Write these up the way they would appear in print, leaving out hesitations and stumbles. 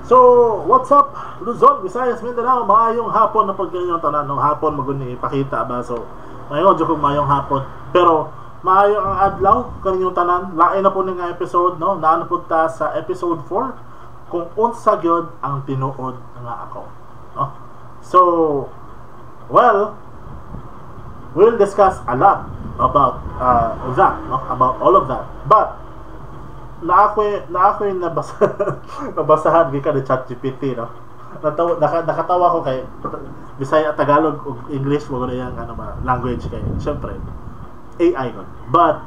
So, what's up, Luzon, Visayas, Mindanao? Maayong hapon na pag inyong tanan. Nung hapon, maguni ipakita ba? So, ngayon, dyan kong maayong hapon. Pero, maayo ang adlaw kaninyong tanan. Lain na po ni nga episode, no? Naano po ta sa episode 4 kung unsa gyud ang tinuod nga ako, no? So, well, we'll discuss a lot about that, no? About all of that. But, na ako'y nabasahan gikan ni ChatGPT, no? Natawa, nakatawa ko kay Bisaya, Tagalog ug English mo na yung ano ba, language, kay syempre AI gud. But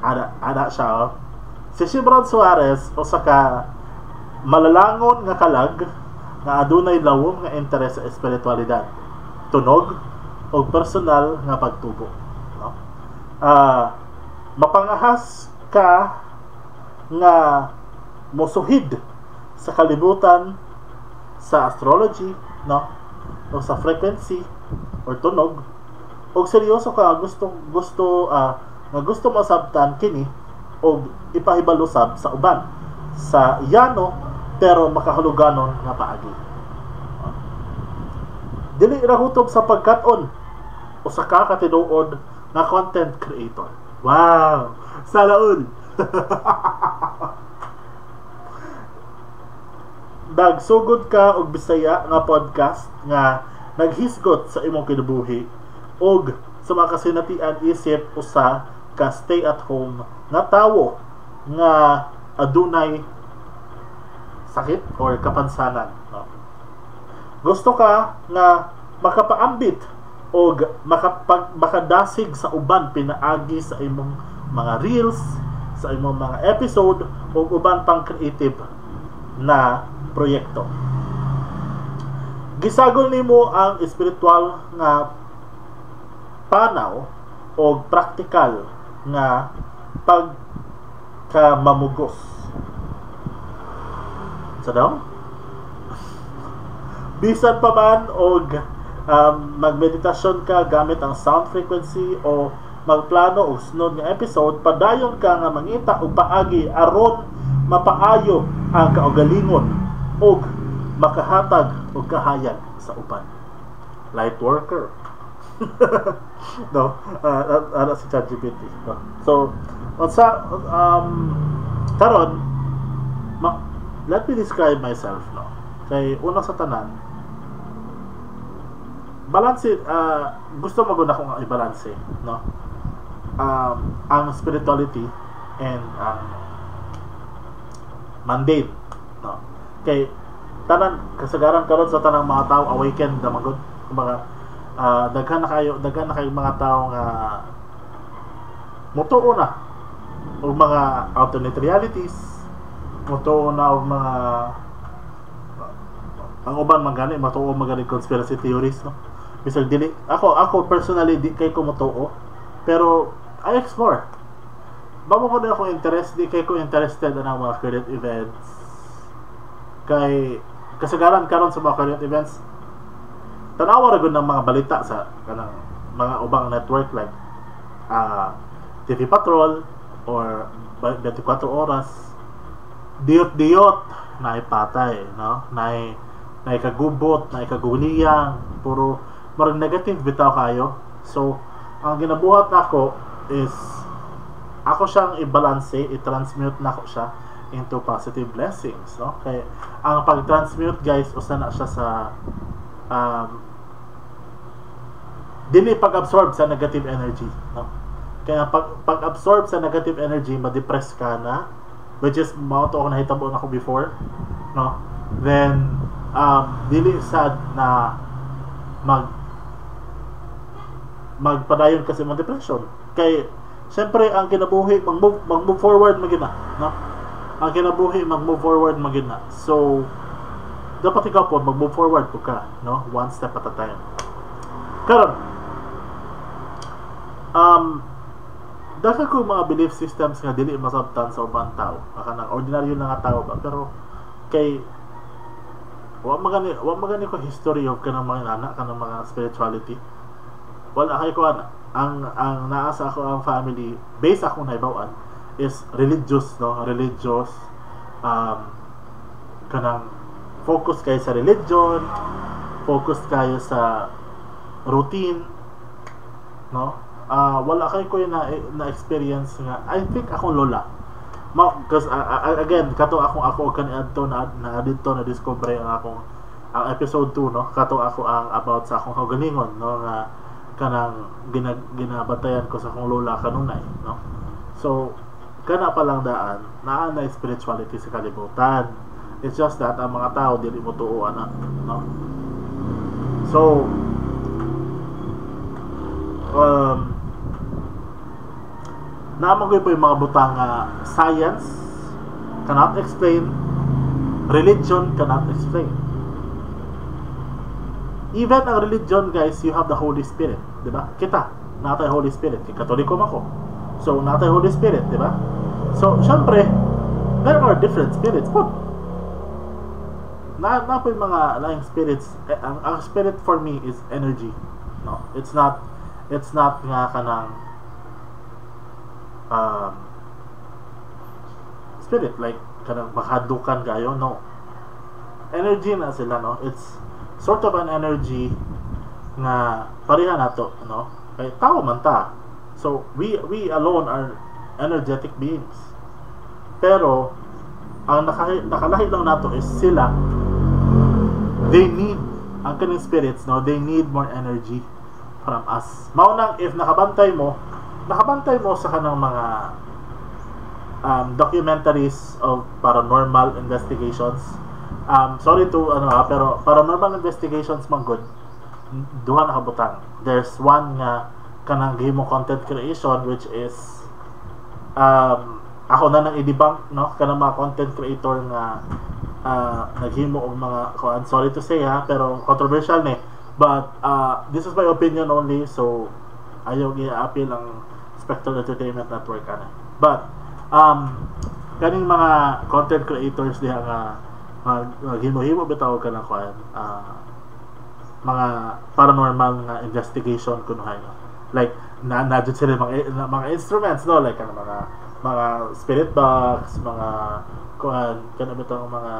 ana ana siya, oh. Si Shibron Suarez usa ka malalangon nga kalag nga adunay lawom nga interes sa espiritualidad, tunog ug personal nga pagtubo, no? Mapangahas ka nga mosuhid sa kalibutan sa astrology, no, o sa frequency or tunog, og seryoso ka gusto gusto nga gusto masabtan kini og ipahibalo sab sa uban sa yano pero makahuluganon nga paagi. Dili ra hutob sa pagkat-on, usa ka katinuod nga content creator. Wow, sana all. Nagsugod ka og Bisaya nga podcast nga naghisgot sa imong kinabuhi og sa mga kasinatian isip usa ka stay at home nga tawo nga adunay sakit or kapansanan, no? Gusto ka nga makapaambit og makadasig sa uban pinaagi sa imong mga reels, sa imong mga episode ug uban pang creative na proyekto. Gisagol nimo ang espiritual nga panaw o praktikal nga pagkamamugos. Sa daw? Bisan pa man og magmeditasyon ka gamit ang sound frequency o magplano og sunod nga episode, padayon ka nga mangita og paagi aron mapaayo ang kaugalingon og makahatag og kahayag sa uban. Light worker. No, ana si ChatGPT, no? So, unsa karon let me describe myself, no? Kay una sa tanan, balance, gusto mo gud akong i-balance, no? Ang spirituality and ang mundane, no? Kay tanan kasagaran karon sa tanang mga tao awakened na magud, kumbaga daghan na kayo mga tao nga mutuo na og mga alternate realities, mutuo na og mga, ang uban man gani matuo man gani conspiracy theories, no? Bisag dili ako personally, di kay ko mutuo, pero I explore ba mo ko na akong interest, di kay ko interested na mga current events, kay kasagaran karon sa mga current events tanawa ra gud ng mga balita sa kanang mga ubang network like TV Patrol or 24 Oras. Diyot-diyot naay patay, no, naay naay kagubot, naay kaguliyang, puro marag negative bitaw kayo. So ang ginabuhat nako is ako siyang i-balance, i-transmute nako siya into positive blessings, no? Kay ang pag-transmute, guys, usa na siya sa dili pag-absorb sa negative energy, no? Kaya pag-absorb sa negative energy, ma-depress ka na, which is mao to ako nahitabo nako before, no? Then dili sad na magpadayon kasi mga depression, kay syempre ang kinabuhi mag-move forward man na, no? Ang kinabuhi mag-move forward man na. So dapat ikaw po mag-move forward po ka, no? One step at a time. Karon, daghan ko mga belief systems nga dili masabtan sa ubang tao, kanang ordinaryo na nga tao ba, pero kay wa magani ko history of kanang mga nana, kanang mga spirituality. Wala kay ko ana. Ang naa sa ako ang family base akong nahibaw-an is religious, no? Religious, kanang Focus kayo sa religion, focus kayo sa routine, no? Wala kay ko na experience nga, I think, akong lola. Because again, kato akong ako kaniadto na didto na discover ang akong ang episode 2, no? Kato ako ang about sa akong kaugalingon, no, nga kanang ginabantayan ko sa akong lola kanunay, no? So kana pa lang daan naa na spirituality sa kalibutan. It's just that ang mga tao dili mo tuo ana, no? So naa man po yung mga butang nga science cannot explain, religion cannot explain. Even ang religion, guys, you have the Holy Spirit, di ba? Kita, naa tay Holy Spirit. Kay Katoliko man ko. So, naa tay Holy Spirit, di ba? So, syempre, there are different spirits po. Na po yung mga laing spirits. Eh, ang spirit for me is energy. No? It's not nga kanang spirit like kanang makadukan kayo, no? Energy na sila, no? It's sort of an energy nga pareha nato, no? Kay tao man ta, so we alone are energetic beings, pero ang nakalahi lang nato is sila, they need ang kaning spirits, no? They need more energy from us. Mao nang if nakabantay mo sa kanang mga documentaries of paranormal investigations, sorry to ano ha, pero paranormal investigations man gud, duha na kabutang. There's one nga kanang gihimo content creation, which is ako na nang i-debunk, no, kanang mga content creator nga naghimo og mga kuan. Sorry to say ha, pero controversial ni, but this is my opinion only, so ayaw i-appeal ang Spectral Entertainment Network ana. But kaning mga content creators diha nga maghimo-himo bitaw kanang kuan, mga paranormal nga investigation kunuhay, no? Like na jud sila mga instruments, no, like kanang mga spirit box, mga kuan, kana bitaw mga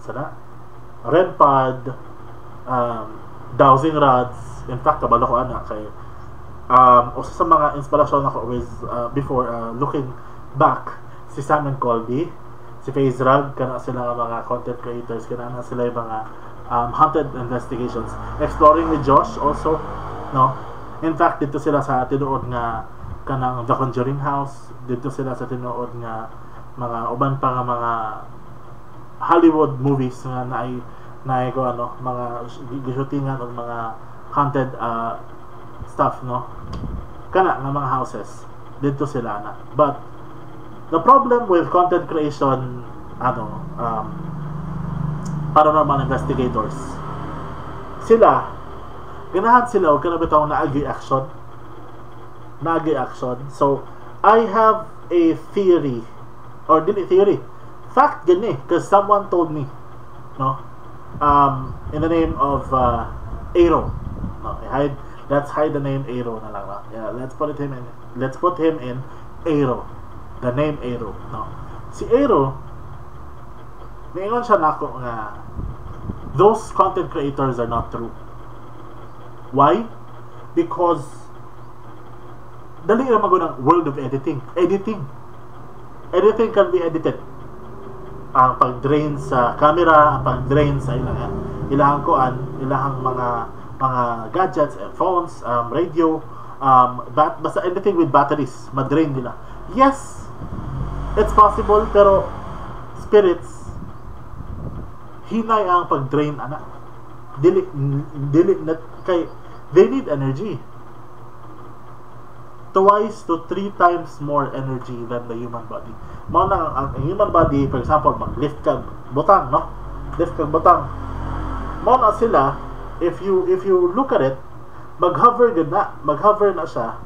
sana REM pod, dowsing rods. In fact, kabalo ko ana kay usa sa mga inspirasyon ako was before, looking back, si Sam and Colby, si FaZe Rug, kana sila nga mga content creators, kana na sila yung mga haunted investigations. Exploring with Josh also, no? In fact, didto sila sa tinuod nga kanang The Conjuring House, didto sila sa tinuod nga mga uban pa nga mga Hollywood movies nga naay ko ano, mga gishootingan og mga haunted stuff, no, kana nga mga houses, didto sila na. But the problem with content creation, ano, paranormal investigators, sila ganahan sila og kana bitaw naagi action. So I have a theory, or dili theory, fact gani, because someone told me, no, in the name of Aero, no? Hide let's hide the name Aero na lang, no? Yeah, let's put him in Aero, the name Aero, no? Si Aero, niingon siya nako nga those content creators are not true. Why? Because dali ra man ang world of editing. Editing, anything can be edited. Ang pag-drain sa camera, ang pag-drain sa ilang kuan, ilang mga gadgets, eh, phones, radio, basta anything with batteries, ma-drain nila. Yes, it's possible, pero spirits, hinay ang pag-drain ana. Dili na kay they need energy. Twice to three times more energy than the human body. Mao na ang human body, for example, mag-lift ka butang, no? Lift ka butang. Mao na sila, if you look at it, mag-hover gud na, mag-hover na siya.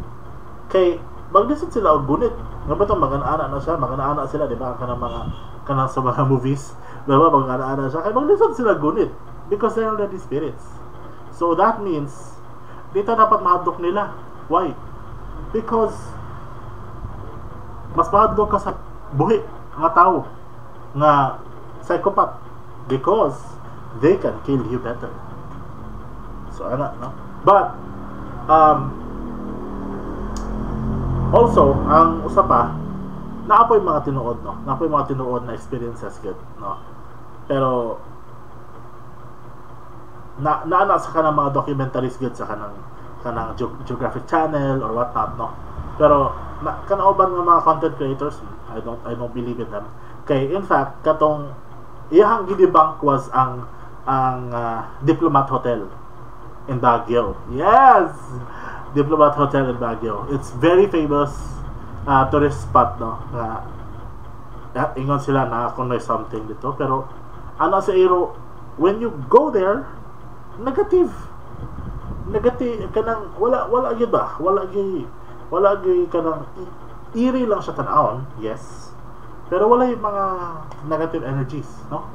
Kay maglisod sila og gunit. Nga ba mag-ana na siya, mag-ana sila, di ba? Kanang mga kanang sa mga movies, di ba? Mag-ana siya. Kay maglisod sila gunit because they're already spirits. So that means dito dapat mahadlok nila. Why? Because mas mahadlok ka sa buhi nga tao nga Psychopath. Because they can kill you better. So, ana, no? But, also, ang usa pa, naa poy mga tinuod, no? Naa poy mga tinuod na experiences gud, no? Pero, na naa sa kanang mga documentaries gud sa kanang Geographic Channel or what not, no? Pero na, kanang uban nga mga content creators, I don't believe in them. Kay in fact, katong iyahang gidebunk was ang Diplomat Hotel in Baguio. Yes! Diplomat Hotel in Baguio. It's very famous tourist spot, no? Nga ingon sila na kung may something dito, pero ano sa iro, when you go there, negative negative kanang wala gyud ba, wala gyud kanang eerie lang siya tan-awon, yes, pero wala yung mga negative energies, no,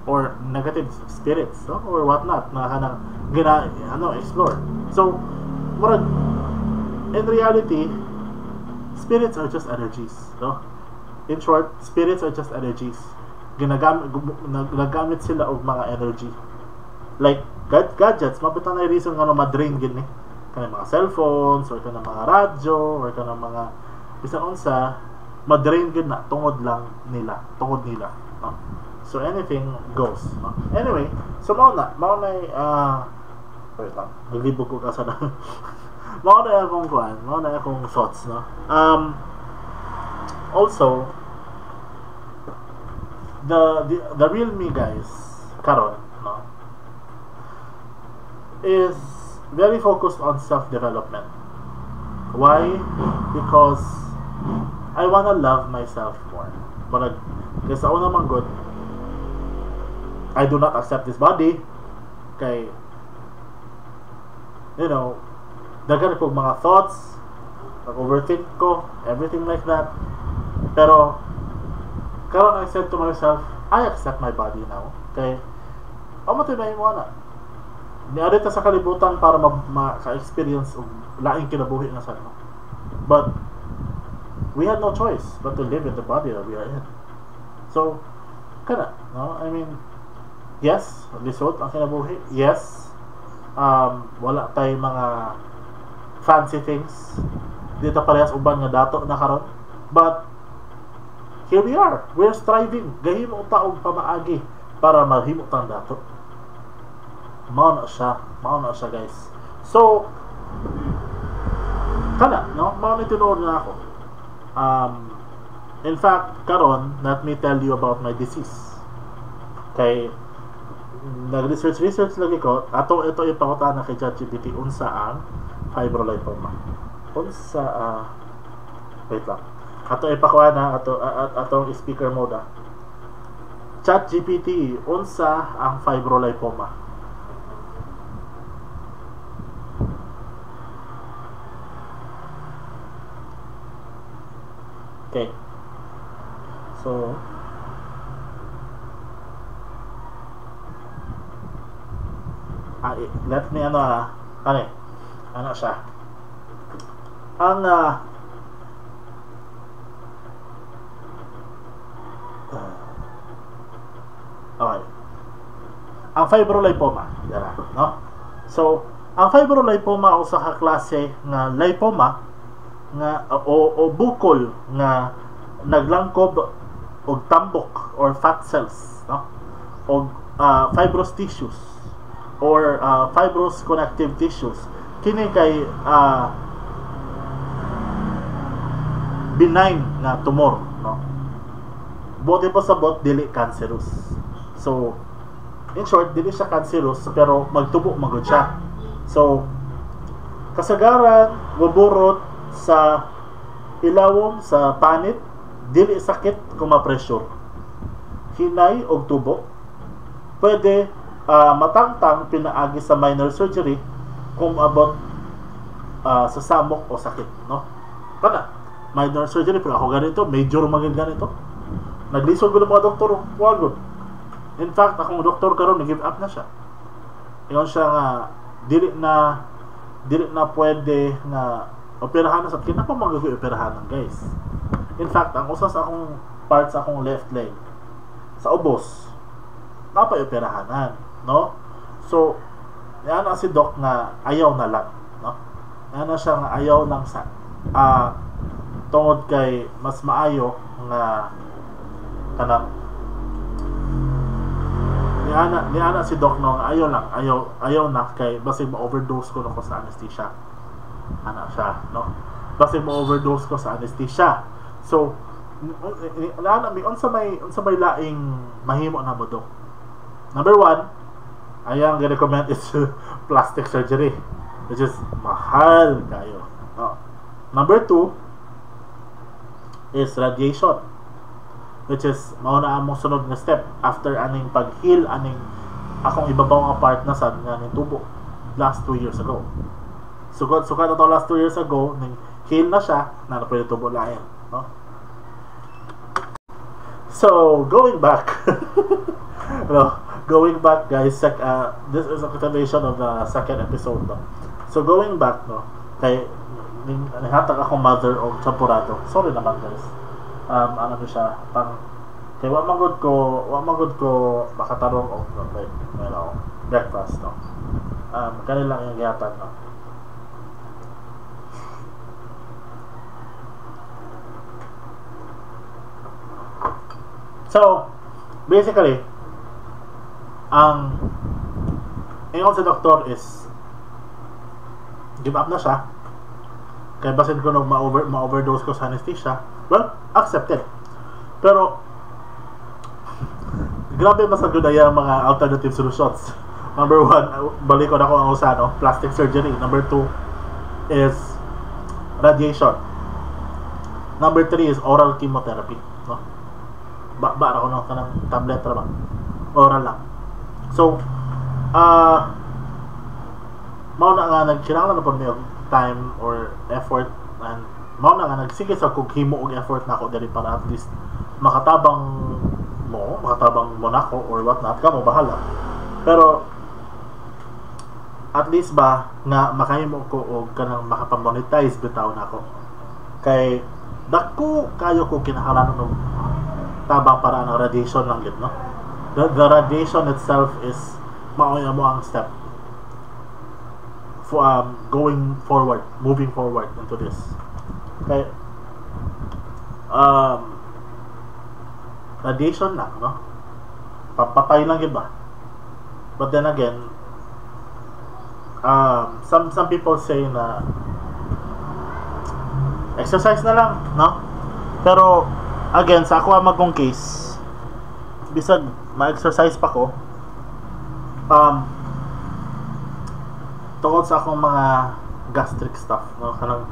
or negative spirits, no, or what not na kanang gina ano explore. So murag in reality, spirits are just energies, no? In short, spirits are just energies. Ginagamit naggamit sila og mga energy like gadgets. Mabita na reason nga ma-drain gid ni kanang mga cellphones or kanang mga radyo or kanang mga bisan unsa, ma-drain gid na tungod nila, no? So anything goes, no? Anyway, so mao na, wait lang, naglibog ko kasa na. Mao na akong kuan, mao na akong thoughts, no? Also, the real me, guys, karon, no, is very focused on self-development. Why? Because I wanna love myself more. Murag, kay sa una man gud, I do not accept this body. Kay, daghan ko mga thoughts, nag-overthink ko, everything like that. Pero, karon I said to myself, I accept my body now. Kay, amo to mahimo na. Niari ta sa kalibutan para maka-experience og laing kinabuhi nga sa ano. But we had no choice but to live in the body that we are in. So, kana, no? I mean, yes, lisod ang kinabuhi. Yes, wala tay mga fancy things. Di ta parehas uban nga dato na karon. But here we are. We're striving. Gahimo ta og pamaagi para mahimo tang dato. Mao na siya. Mao na siya, guys. So, kana, no? Mao na tinuod nga ako. In fact, karon, let me tell you about my disease. Kay nag-research research lagi ko ato ito ipangutana kay ChatGPT, unsa ang fibrolipoma, unsa, wait lang, ato ipakuha na ato atong speaker mode. ChatGPT, unsa ang fibrolipoma? Okay, so let me ano ano eh, ano siya ang okay, ang fibrolipoma dara, no? So ang fibrolipoma usa ka klase nga lipoma nga o bukol nga naglangkob og tambok or fat cells, no, og fibrous tissues or fibrous connective tissues. Kini kay benign nga tumor, no? Buot ipasabot, dili cancerous. So in short, dili siya cancerous, pero magtubo magud siya. So kasagaran muburot sa ilawom sa panit, dili sakit kung ma-pressure, hinay og tubo, pwede matangtang pinaagi sa minor surgery kung abot sa samok o sakit, no? Kana minor surgery, pero ako ganito, major maging ganito, naglisod ko ng mga doktor, wag. In fact, akong doktor karon nag-give up na siya. Ingon siya nga dili na pwede nga operahan na sa kina pa magagawin operahan, guys. In fact, ang usa sa akong part sa akong left leg Sa ubos, napay operahanan, no? So, yan si doc nga ayaw na lang, no? Yan siya nga ayaw lang sa tungod kay mas maayo nga kanang niana si doc, no, ayaw lang, ayaw na kay basig ma-overdose ko nako sa anesthesia. Ana siya, no? Basig ma-overdose ko sa anesthesia. So, ana mi unsa may laing mahimo na mo, doc? Number one, ayang gi-recommend is plastic surgery, which is mahal kayo, no? Number two is radiation, which is mao na among sunod nga step after aning pag-heal aning akong ibabaw nga part na sad nga ning tubo last 2 years ago. Sugod sukad ato last 2 years ago, ning heal na siya na na pwede tubo lain, no? So, going back, no, going back, guys, this is a continuation of the second episode, no? So going back, no, kay ning nihatag akong mother og champurado. Sorry naman, guys. Ano to siya, pang kay wa man gud ko makatarong og, like, breakfast, no? Kani lang yung gihatag, no? So basically, ang ingon sa doktor is give up na siya kay basin ko no ma-overdose ko sa anesthesia. Well, accepted. Pero grabe, mas gyud ang mga alternative solutions. Number one, balik ko na ko ang usa, no? Plastic surgery. Number two is radiation. Number three is oral chemotherapy, no? Ba ba ako, no, kanang tablet ra ba? Oral lang. So, mao na nga nagkinahanglan na pud mi og time or effort, and mao na nga nagsige sa kog himo og effort nako diri para at least makatabang mo nako or what not, kamo bahala. Pero at least ba nga makahimo ko og kanang makapa-monetize bitaw nako. Kay dako kayo ko kinahanglan og tabang para ang radiation lang gid, no? The radiation itself is mao mo ang step for going forward, moving forward into this. Okay. Radiation lang, no? Pampatay lang, iba. But then again, some people say na exercise na lang, no? Pero again, sa ako magong case, bisag ma-exercise pa ko, tungod sa akong mga gastric stuff, no, kanang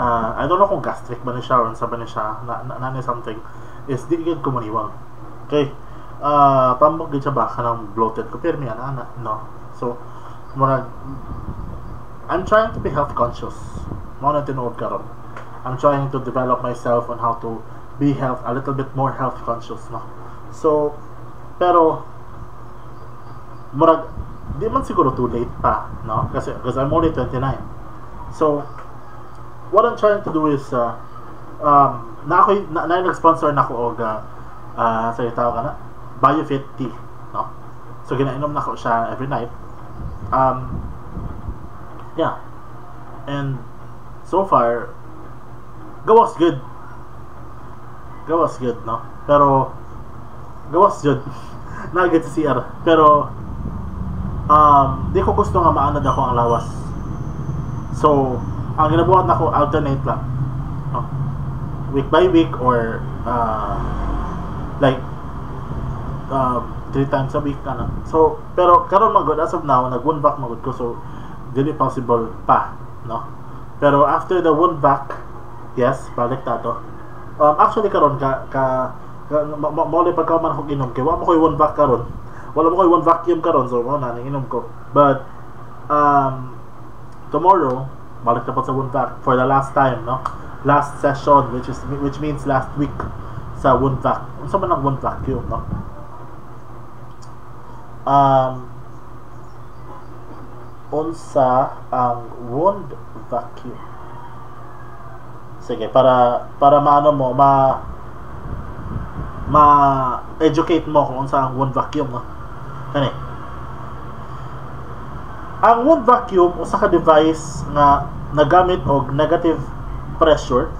I don't know kung gastric ba ni siya or unsa ba ni siya na, na, na, something is di gyud ko maniwang. Okay, tambok gyud siya ba, kanang bloated ko pirmi ana ana, no? So murag I'm trying to be health conscious, mao na tinuod karon. I'm trying to develop myself on how to be health a little bit more health conscious, no? So pero murag di man siguro too late pa, no? Kasi because I'm only 29. So what I'm trying to do is na ako na, na nag-sponsor na ako og sa tawag ka na BioFit tea, no? So ginainom na ko siya every night. Yeah. And so far gawas good. Gawas good, no? Pero gawas jud. Nagit sa CR. Pero di ko gusto nga maanad ako ang lawas. So, ang ginabuhat nako, alternate lang. No? Week by week or like three times a week ana. So, pero karon magod, as of now, nag wound vac magod ko, so dili possible pa, no? Pero after the wound vac, yes, balik ta to. Actually karon ka mo pagka man ako inom kay wa mo koy wound vac karon. Wala mo koy wound vacuum karon, so mo na ning inom ko. But tomorrow balik na po sa wound vac for the last time, no? Last session, which means last week sa wound vac. Unsa man ang wound vacuum, no? Unsa ang wound vacuum? Sige, para maano mo, ma Ma-educate mo kung unsa ang wound vacuum, no? Kani. Ang wound vacuum usa ka device nga nagamit og negative pressure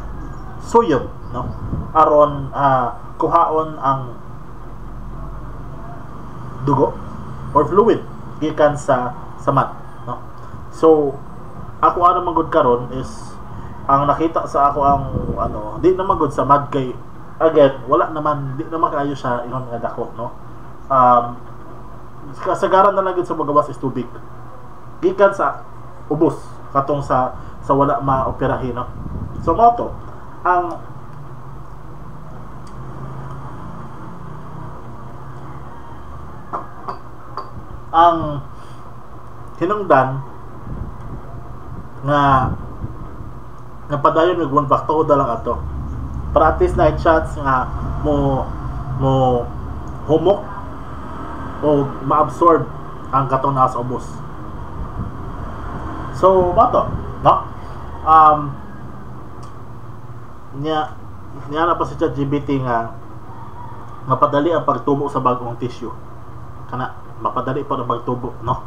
suyop, no, aron kuhaon ang dugo or fluid gikan sa samad, no? So ako ano man gud karon is ang nakita sa ako ang ano, di naman gud samad kay again wala naman, di naman kaayo siya ingon nga dako, no? Kasagaran na lang gud sa magawas is tubig gikan sa ubos katong sa wala maoperahin, no? So mao to ang hinungdan nga napadayon og wound vac tuod na lang ato para at least na chance nga mo humok o ma-absorb ang katong naa sa ubos. So mao to, no? Niya na pa si ChatGPT nga mapadali ang pagtubo sa bagong tissue. Kana mapadali pa ang pagtubo, no?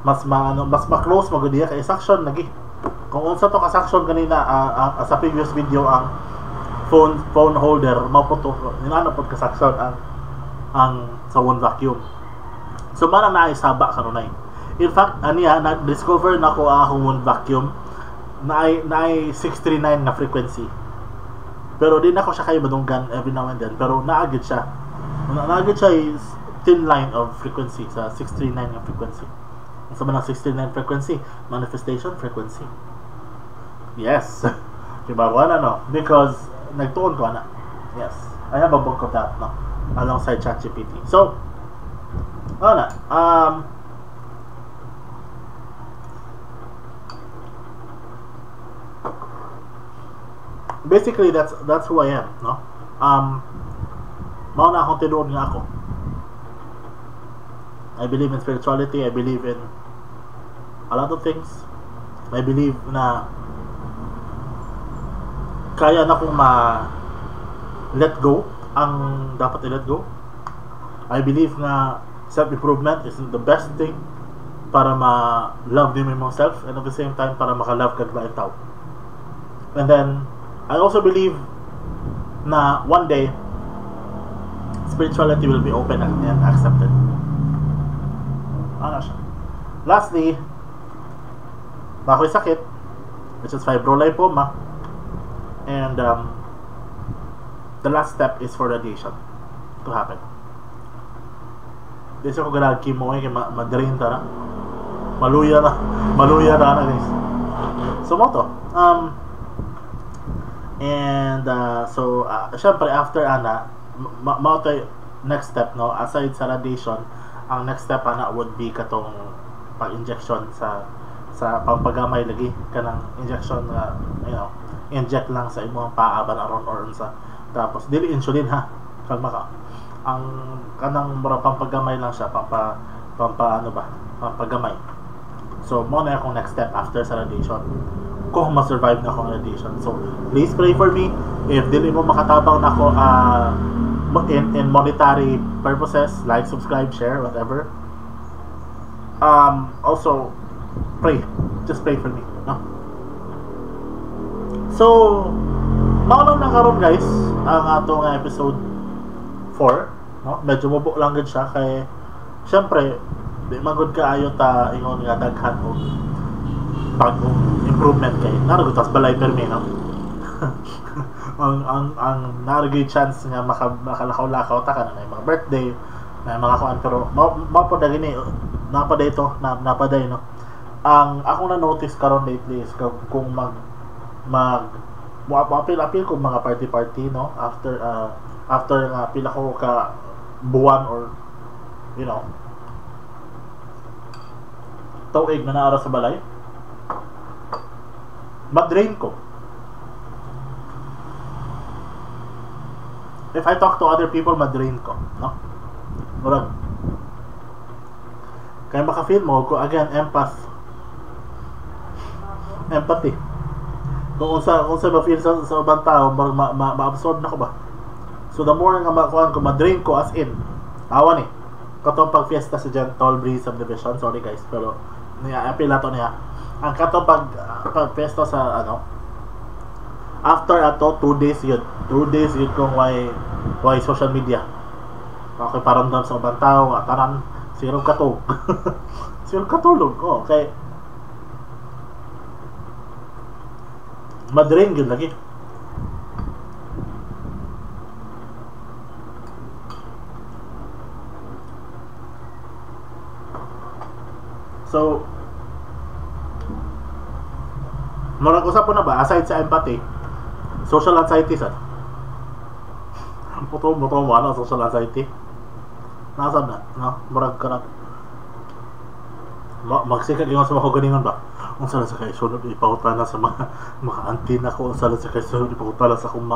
Mas maano, mas ma-close magud diya kay suction lagi. Kung unsa to ka suction kanina sa previous video ang phone holder mao po to inano pod ka suction ang sa wound vacuum. So man ang naay saba kanunay. In fact, aniya na-discover nako ang akong wound vacuum naay 639 na frequency. Pero di na ko siya kayo madunggan every now and then, pero naagid siya. Naagid siya is thin line of frequency sa 639 nga frequency. Sa man ang 639 frequency, manifestation frequency. Yes. Diba ko na, no? Because nagtuon ko na. Yes. I have a book of that, no? Alongside ChatGPT. So, ano na? Basically that's who I am, no? Mao na akong tinuod nga ako. I believe in spirituality, I believe in a lot of things. I believe na kaya na kong ma let go ang dapat i-let go. I believe na self-improvement is the best thing para ma-love din mo yourself and at the same time para maka-love kag laing tao. And then I also believe na one day spirituality will be open and accepted. Ano siya? Lastly, na ako'y sakit, which is fibrolipoma, and the last step is for radiation to happen. Di siya ko ganag chemo kay ma-drain ta na. Maluya na. Maluya na guys. So mo to. And so syempre after ana mao to next step, no? Aside sa radiation, ang next step ana would be katong pag-injection sa pampagamay lagi kanang injection nga, you know, inject lang sa imong paa ba aron or unsa. Tapos dili insulin ha, kalma ka. Ang kanang mura pampagamay lang siya, pampa ano ba, pampagamay. So mo na akong next step after sa radiation. Kung ma-survive na akong radiation. So please pray for me. If dili mo makatabang nako in monetary purposes, like, subscribe, share, whatever. Also pray. Just pray for me, no? So mao lang na karon guys ang ato nga episode 4, no? Medyo mubo lang gud siya kay syempre di magud kaayo ta ingon nga daghan og bagong improvement kay naroon tas balay permi, no? ang naroon chance nga makalakaw-lakaw ta kana na mga birthday na mga kuan, pero mao pod gini napaday to napaday, no? Ang akong na-notice karon lately is kung mag apil ko mga party-party, no, after after nga pila ko ka buwan or you know tuig na naara sa balay, ma-drain ko. If I talk to other people, ma-drain ko, no? Murag kaya maka-feel mo ko again empathy. Kung unsa ma-feel sa ubang tao, ma-absorb na ko ba. So the more nga makuan ko, ma-drain ko as in. Awa ni. Katong pag-fiesta sa Gentle Breeze Subdivision, sorry guys, pero niya apil ato niya. Ang katong pag-fiesta sa ano, after ato 2 days yun. 2 days yun kung why social media. Okay, paramdam sa ubang tao, tanan sirong katulog. Sirong katulog ko. Okay. Ma-drain yun lagi. So, murag usap po na ba, aside sa empathy, social anxiety sad. Muto mo social anxiety. Nasaan na, no? Murag ka na. Magsikag yung sa mga ganingon ba? Unsa lang sa kay sunod ipakutana sa mga auntie na ko, unsa lang sa kay sunod ipakutana sa akong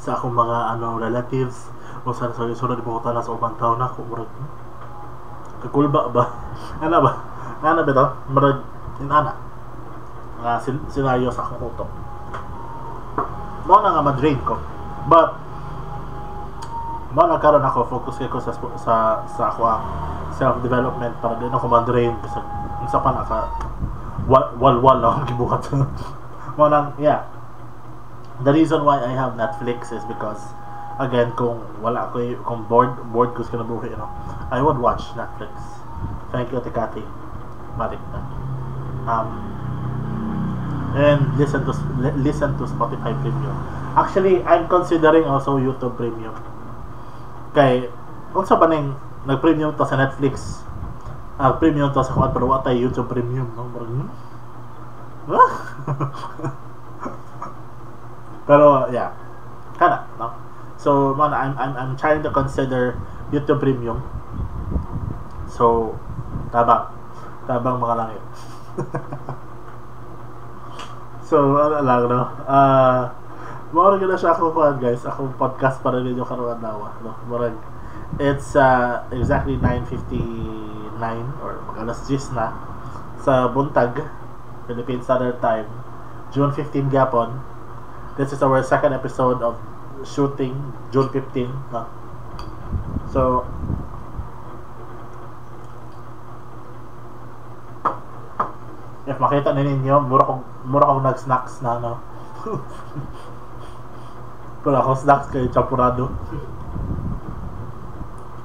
sa akong mga ano relatives, unsa lang sa kay sunod ipakutana sa ubang tao na ko, murag kakulba ba? Ano ba? Ano ba ito? Murag inana nga scenario sa akong utok. Mao na nga ma-drain ko. But mao na karon ako focus kay ko sa ako ang self-development para di na ako ma-drain kasi unsa pa na ka wal-wal akong gibuhat. Mao nang yeah. The reason why I have Netflix is because again kung wala ko kung bored ko sa kinabuhi, you know, I would watch Netflix. Thank you, Ate Cathy. Balik na. And listen to Spotify Premium. Actually, I'm considering also YouTube Premium. Kay unsa ba ning nag-premium to sa Netflix? Premium to sa kuan pero wa tay YouTube Premium, no? Murag, Pero yeah. Kana, no? So, man, I'm trying to consider YouTube Premium. So, tabang mga langit. So, ano lang, no? Murag na siya ako kuan, guys. Akong podcast para ninyo karon adlaw, no? Murag it's exactly 9:59 or mag alas 10 na sa buntag, Philippine Standard Time, June 15 gyapon. This is our second episode of shooting, June 15, no? So, if makita na ninyo, mura kong nag-snacks na, no? Pero ako snacks kay champurado.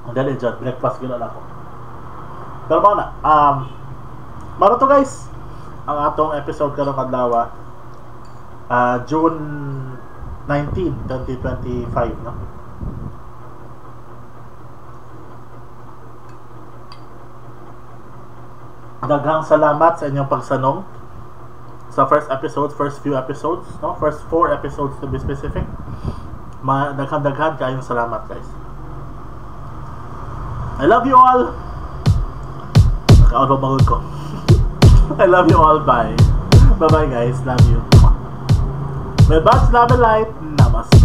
Ang dali dyan, breakfast gina lang ako. Pero mao na, mao to guys, ang atong episode karong adlaw, June 19, 2025, no? Daghang salamat sa inyong pagsanong sa first episode, first few episodes, no? First 4 episodes to be specific. Daghan-daghan kayong salamat, guys. I love you all. Naka-out ba ko? I love you all. Bye. Bye-bye, guys. Love you. May batch, love and light. Namaste.